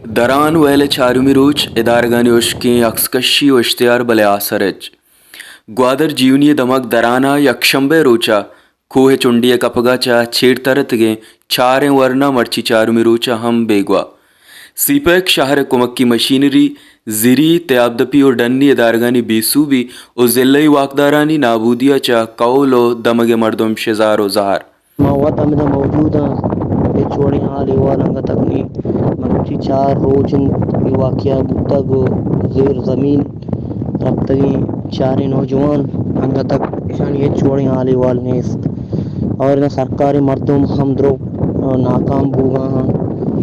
دران ویل ءِ چارمی روچ ادارگانی اشکیں اکس کشی و اشتہار، بلے آسر ہچ۔ گوادر جیونی ءِ دمگ دران ءَ یکشنبہ ءِ روچ ءَ کوہ چنڈی ءِ کپگ ءَ چہ چیر ترتگیں چاریں ورنا مرچی چارمی روچ ءَ ہم بیگواہ۔ سی پیک شہر ءِ کمکی مشینری، زری، تیابدپی و ڈنی ادارگانی بے سوبی و ضلعی واکدارانی نابودی ءَ چہ کول و دمگ ءِ مردم شزار و زہر۔ ما وت ہمدا موجود آں، ہچ وڑیں حال احوال انگت تک نی۔ مروچی چار روچ انت اے واقعہ بوتگ و زیر زمین رپتگیں چاریں نوجوان انگت تک اشانی ہچ وڑیں حال احوال نیست۔ اور ادا سرکاری مردم ہم درو ناکام بوگا ہاں۔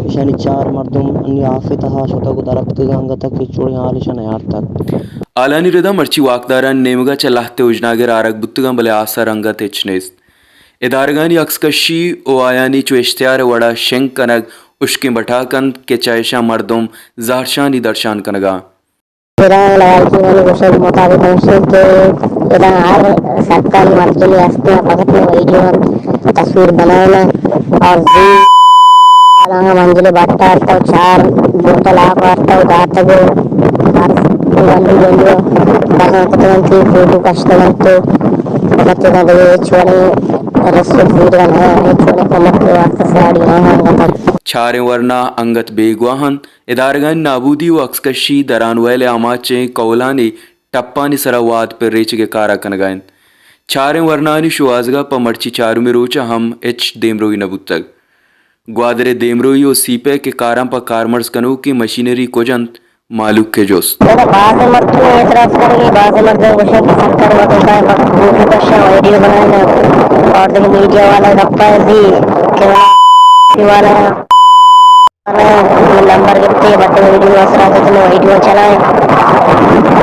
اشانی چار مردم انی آف ءِ تہا شتگ و دراتکگ انگت تک ہچ وڑیں حال اشان نیارتگ۔ حالانی ردا مرچی واکدارانی نیمگا چہ لہتے ہژناگر آرگ بوتگاں، بلے آسر انگت ہچ نیست۔ ادارگانی اکس کشی و آیانی چو اشتہار ءِ وڑا شنگ کنگ ہشکیں بٹاک انت کہ چہ اشاں مردم زہرشانی درشان کنگا۔ ادارگانی گوشگ مطابق ہمشی کہ ادا ہر سرکاری مردمے ہستیں، فقط نہ ویڈیو انت، تصویر بنائینہ اور زی آناں منزل بٹا اتو چار بوتل آپ آرتو داتگو، ہر گندو گندو دہاں کتگنتی، فوٹو کشتگنتو، فقط ادا دگہ ہچ وڑیں رسوخ زیرگا نہ، ہچ وڑیں کمک ءِ واسطہ ساڑی نہ انگت۔ چاریں ورنا انگت بیگواہ انت۔ ادارگانی نابودی و اکس کشی دران ویل ءِ آماچیں کولانی ٹپانی سرا واد پر ریچگ ءِ کارا کنگا انت۔ چاریں ورنانی شوہازگا پہ مرچی چارمی روچا ہم ہچ دیمروئی نہ بوتگ۔ گوادر ءِ دیمروئی و سی پیک ءِ کاراں پہ کارمرز کنوکیں مشینری کج انت؟ مہلوک ءِ جست۔ ادا بازیں مردم اعتراض کنگی، بازیں مردم گوشن کہ سرکار مردم کائیں وقت فوٹو کشاں، ویڈیو بنائیں اور دگہ میڈیا والا گپا دی کہ والا نمبر گپتے، بٹن ویڈیو اثرات اتنے ویڈیو چلائیں۔